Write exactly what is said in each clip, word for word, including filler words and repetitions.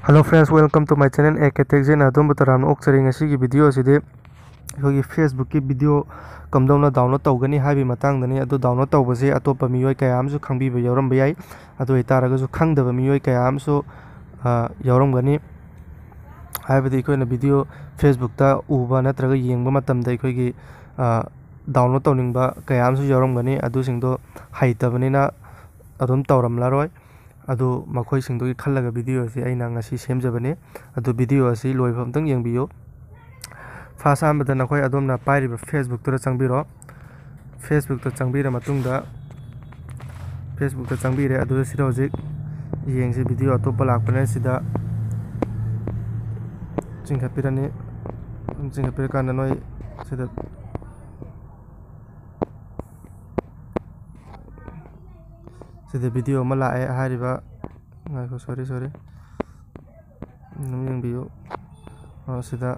Hello friends, welcome to my channel A K Tech Zena. ꯑꯗꯣꯝꯕꯨ ꯇꯔꯥꯝꯅ ꯑꯣꯛꯆꯔꯤ꯫ ꯉꯁꯤꯒꯤ video ꯑꯁꯤꯗꯤ ꯑꯩꯈꯣꯏꯒꯤ Facebookꯀꯤ ꯚꯤꯗꯤꯑꯣ ꯀꯝꯗꯧꯅ download ꯇꯧꯒꯅꯤ ꯍꯥꯏꯕꯒꯤ ꯃꯇꯥꯡꯗꯅꯤ꯫ ꯑꯗꯨ download ꯇꯧꯕꯁꯦ ꯑꯇꯣꯞꯄ ꯃꯤꯑꯣꯏ ꯀꯌꯥ ꯑꯃꯁꯨ ꯈꯪꯕꯤꯕ ꯌꯥꯎꯔꯝꯕ ꯌꯥꯏ꯫ ꯑꯗꯨ ꯑꯣꯏꯇꯥꯔꯒꯁꯨ ꯈꯪꯗꯕ ꯃꯤꯑꯣꯏ ꯀꯌꯥ ꯑꯃꯁꯨ, ꯑ, ꯌꯥꯎꯔꯝꯒꯅꯤ꯫ ꯍꯥꯏꯕꯗꯤ ꯑꯩꯈꯣꯏꯅ ꯚꯤꯗꯤꯑꯣ Facebookꯇ ꯎꯕ ꯅꯠꯇ꯭ꯔꯒ ꯌꯦꯡꯕ ꯃꯇꯝꯗ ꯑꯩꯈꯣꯏꯒꯤ, ꯑ, download ꯇꯧꯅꯤꯡꯕ ꯀꯌꯥ ꯑꯃꯁꯨ ꯌꯥꯎꯔꯝꯒꯅꯤ꯫ ꯑꯗꯨꯁꯤꯡꯗꯣ ꯍꯩꯇꯕꯅꯤꯅ ꯑꯗꯨꯝ ꯇꯧꯔꯝꯂꯔꯣꯏ꯫ ꯑꯗꯨ ꯃꯈꯣꯏꯁꯤꯡꯗꯨꯒꯤ ꯈꯜꯂꯒ ꯚꯤꯗꯤꯑꯣ ꯑꯁꯤ ꯑꯩꯅ ꯉꯁꯤ ꯁꯦꯝꯖꯕꯅꯤ꯫ ꯑꯗꯨ ꯚꯤꯗꯤꯑꯣ ꯑꯁꯤ ꯂꯣꯏꯕ ꯑꯝꯇꯪ ꯌꯦꯡꯕꯤꯌꯨ꯫ First ꯑꯍꯥꯟꯕꯗ ꯅꯈꯣꯏ ꯑꯗꯣꯝꯅ ꯄꯥꯏꯔꯤꯕ Facebookꯇꯨꯗ ꯆꯪꯕꯤꯔꯣ꯫ Facebookꯇ ꯆꯪꯕꯤꯔ ꯃꯇꯨꯡꯗ, Facebookꯇ ꯆꯪꯕꯤꯔꯦ꯫ ꯑꯗꯨꯗ ꯁꯤꯗ ꯍꯧꯖꯤꯛ ꯌꯦꯡꯁꯤ, ꯚꯤꯗꯤꯑꯣ ꯑꯇꯣꯞꯄ ꯂꯥꯛꯄꯅ ꯁꯤꯗ ꯆꯤꯡꯈꯠꯄꯤꯔꯅꯤ꯫ ꯆꯤꯡꯈꯠꯄꯤꯔꯀꯥꯟꯗ ꯅꯣꯏ ꯁꯤꯗ, ꯁꯤꯗ ꯚꯤꯗꯤꯑꯣ ꯑꯃ ꯂꯥꯛꯑꯦ꯫ ꯍꯥꯏꯔꯤꯕ, ꯉꯥꯏꯈꯣ, sorry, sorry, ꯑꯗꯨꯝ ꯌꯦꯡꯕꯤꯌꯨ꯫ ꯑ, ꯁꯤꯗ,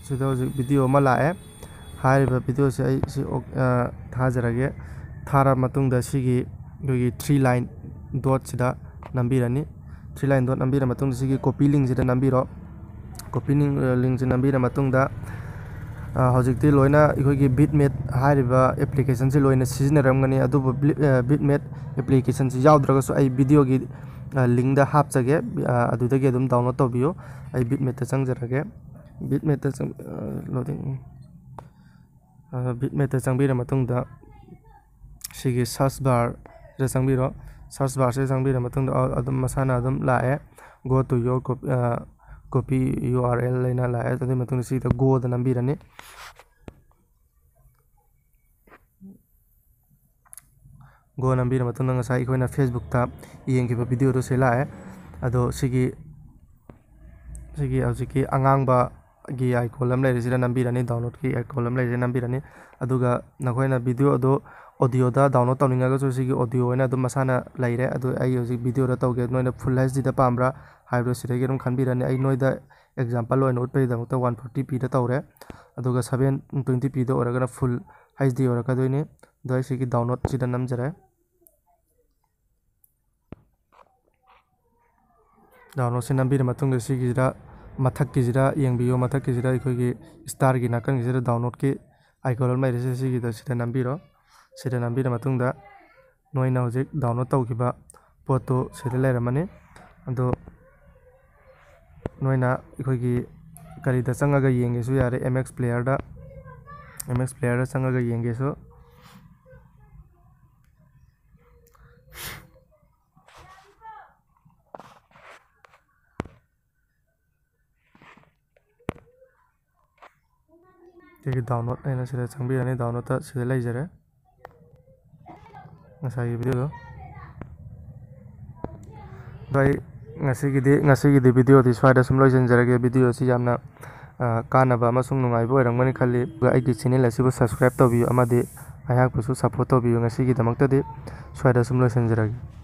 ꯁꯤꯗ ꯍꯧꯖꯤꯛ ꯚꯤꯗꯤꯑꯣ ꯑꯃ ꯂꯥꯛꯑꯦ꯫ ꯍꯥꯏꯔꯤꯕ ꯚꯤꯗꯤꯑꯣꯁꯦ ꯑꯩ ꯁꯤ ꯑꯣꯛ-, ꯑ, ꯊꯥꯖꯔꯒꯦ꯫ ꯊꯥꯔ ꯃꯇꯨꯡꯗ ꯁꯤꯒꯤ ꯑꯩꯈꯣꯏꯒꯤ three line dotꯁꯤꯗ ꯅꯝꯕꯤꯔꯅꯤ꯫ Three line dot ꯅꯝꯕꯤꯔ ꯃꯇꯨꯡꯗ ꯁꯤꯒꯤ copy linkꯁꯤꯗ ꯅꯝꯕꯤꯔꯣ꯫ Copy link, ꯑ, linkꯁꯤ ꯅꯝꯕꯤꯔ ꯃꯇꯨꯡꯗ, ꯑ, ꯍꯧꯖꯤꯛꯇꯤ ꯂꯣꯏꯅ ꯑꯩꯈꯣꯏꯒꯤ Bitmap ꯍꯥꯏꯔꯤꯕ applicationꯁꯤ ꯂꯣꯏꯅ ꯁꯤꯖꯤꯟꯅꯔꯝꯒꯅꯤ꯫ ꯑꯗꯨꯕꯨ ꯕ꯭ꯂꯤ-, ꯑ, Bitmap applicationꯁꯤ ꯌꯥꯎꯗ꯭ꯔꯒꯁꯨ ꯑꯩ ꯚꯤꯗꯤꯑꯣꯒꯤ, ꯑ, linkꯗ ꯍꯥꯞꯆꯒꯦ꯫ ꯑ, ꯑꯗꯨꯗꯒꯤ ꯑꯗꯨꯝ download ꯇꯧꯕꯤꯌꯨ꯫ ꯑꯩ Bitmapꯇ ꯆꯪꯖꯔꯒꯦ꯫ Bitmapꯇ ꯆꯪ-, ꯑ, loading꯫ ꯑ, Bitmapꯇ ꯆꯪꯕꯤꯔ ꯃꯇꯨꯡꯗ ꯁꯤꯒꯤ search barꯁꯤꯗ ꯆꯪꯕꯤꯔꯣ꯫ Search barꯁꯤꯗ ꯆꯪꯕꯤꯔ ꯃꯇꯨꯡꯗ, ꯑ, ꯑꯗꯨꯝ ꯃꯁꯥꯅ ꯑꯗꯨꯝ ꯂꯥꯛꯑꯦ꯫ Go to your cop-, ꯑ, copy URL ꯍꯥꯏꯅ ꯂꯥꯛꯑꯦ꯫ ꯑꯗꯨꯒꯤ ꯃꯇꯨꯡꯗ ꯁꯤꯗ goꯗ ꯅꯝꯕꯤꯔꯅꯤ꯫ Go ꯅꯝꯕꯤꯔ ꯃꯇꯨꯡꯗ ꯉꯁꯥꯏ ꯑꯩꯈꯣꯏꯅ Facebookꯇ ꯌꯦꯡꯈꯤꯕ ꯚꯤꯗꯤꯑꯣꯗꯨ ꯁꯤ ꯂꯥꯛꯑꯦ꯫ ꯑꯗꯣ ꯁꯤꯒꯤ, ꯁꯤꯒꯤ ꯍꯧꯖꯤꯛꯀꯤ ꯑꯉꯥꯡꯕꯒꯤ icon ꯑꯃ ꯂꯩꯔꯤꯁꯤꯗ ꯅꯝꯕꯤꯔꯅꯤ, downloadꯀꯤ icon ꯑꯃ ꯂꯩꯔꯤꯁꯤꯗ ꯅꯝꯕꯤꯔꯅꯤ꯫ ꯑꯗꯨꯒ ꯅꯈꯣꯏꯅ ꯚꯤꯗꯤꯑꯣ ꯑꯗꯨ audioꯗ download ꯇꯧꯅꯤꯡꯉꯒꯁꯨ ꯁꯤꯒꯤ audio ꯑꯣꯏꯅ ꯑꯗꯨꯝ ꯃꯁꯥꯅ ꯂꯩꯔꯦ꯫ ꯑꯗꯨ ꯑꯩ ꯍꯧꯖꯤꯛ ꯚꯤꯗꯤꯑꯣꯗ ꯇꯧꯒꯦ, ꯅꯣꯏꯅ full HDꯗ ꯄꯥꯝꯕ꯭ꯔꯥ ꯍꯥꯏꯕꯗꯨ ꯁꯤꯗꯒꯤ ꯑꯗꯨꯝ ꯈꯟꯕꯤꯔꯅꯤ꯫ ꯑꯩ ꯅꯣꯏꯗ example ꯑꯣꯏꯅ ꯎꯠꯄꯒꯤꯗꯃꯛꯇ one forty pꯗ ꯇꯧꯔꯦ꯫ ꯑꯗꯨꯒ seven twenty pꯗ ꯑꯣꯏꯔꯒꯅ full HD ꯑꯣꯏꯔꯛꯀꯗꯣꯏꯅꯤ꯫ ꯑꯗꯣ ꯑꯩ ꯁꯤꯒꯤ downloadꯁꯤꯗ ꯅꯝꯖꯔꯦ꯫ Downloadꯁꯦ ꯅꯝꯕꯤꯔ ꯃꯇꯨꯡꯗ ꯁꯤꯒꯤꯁꯤꯗ ꯃꯊꯛꯀꯤꯁꯤꯗ ꯌꯦꯡꯕꯤꯌꯨ꯫ ꯃꯊꯛꯀꯤꯁꯤꯗ ꯑꯩꯈꯣꯏꯒꯤ starꯒꯤ ꯅꯥꯀꯟꯒꯤꯁꯤꯗ downloadꯀꯤ icon ꯑꯃ ꯂꯩꯔꯤꯁꯦ, ꯁꯤꯒꯤꯗ ꯁꯤꯗ ꯅꯝꯕꯤꯔꯣ꯫ ꯁꯤꯗ ꯅꯝꯕꯤꯔ ꯃꯇꯨꯡꯗ ꯅꯣꯏꯅ ꯍꯧꯖꯤꯛ download ꯇꯧꯈꯤꯕ ꯄꯣꯠꯇꯨ ꯁꯤꯗ ꯂꯩꯔꯝꯃꯅꯤ꯫ ꯑꯗꯣ ꯅꯣꯏꯅ ꯑꯩꯈꯣꯏꯒꯤ ꯀꯔꯤꯗ ꯆꯪꯉꯒ ꯌꯦꯡꯒꯦꯁꯨ ꯌꯥꯔꯦ, MX Playerꯗ, MX Playerꯗ ꯆꯪꯉꯒ ꯌꯦꯡꯒꯦꯁꯨ꯫ ꯁꯤꯒꯤ download ꯍꯥꯏꯅ ꯁꯤꯗ ꯆꯪꯕꯤꯔꯅꯤ꯫ Downloadꯇ ꯁꯤꯗ ꯂꯩꯖꯔꯦ ꯉꯁꯥꯏꯒꯤ videoꯗꯣ꯫ ꯑꯗꯣ ꯑꯩ ꯉꯁꯤꯒꯤꯗꯤ, ꯉꯁꯤꯒꯤꯗꯤ videoꯗꯤ ꯁ꯭ꯋꯥꯏꯗ ꯁꯨꯝ ꯂꯣꯏꯁꯤꯟꯖꯔꯒꯦ꯫ Videoꯁꯤ ꯌꯥꯝꯅ, ꯑ, ꯀꯥꯟꯅꯕ ꯑꯃꯁꯨꯡ ꯅꯨꯡꯉꯥꯏꯕ ꯑꯣꯏꯔꯝꯒꯅꯤ ꯈꯜꯂꯤ꯫ ꯑꯗꯨꯒ ꯑꯩꯒꯤ channel ꯑꯁꯤꯕꯨ subscribe ꯇꯧꯕꯤꯌꯨ ꯑꯃꯗꯤ ꯑꯩꯍꯥꯛꯄꯨꯁꯨ support ꯇꯧꯕꯤꯌꯨ꯫ ꯉꯁꯤꯒꯤꯗꯃꯛꯇꯗꯤ ꯁ꯭ꯋꯥꯏꯗ ꯁꯨꯝ ꯂꯣꯏꯁꯤꯟꯖꯔꯒꯦ꯫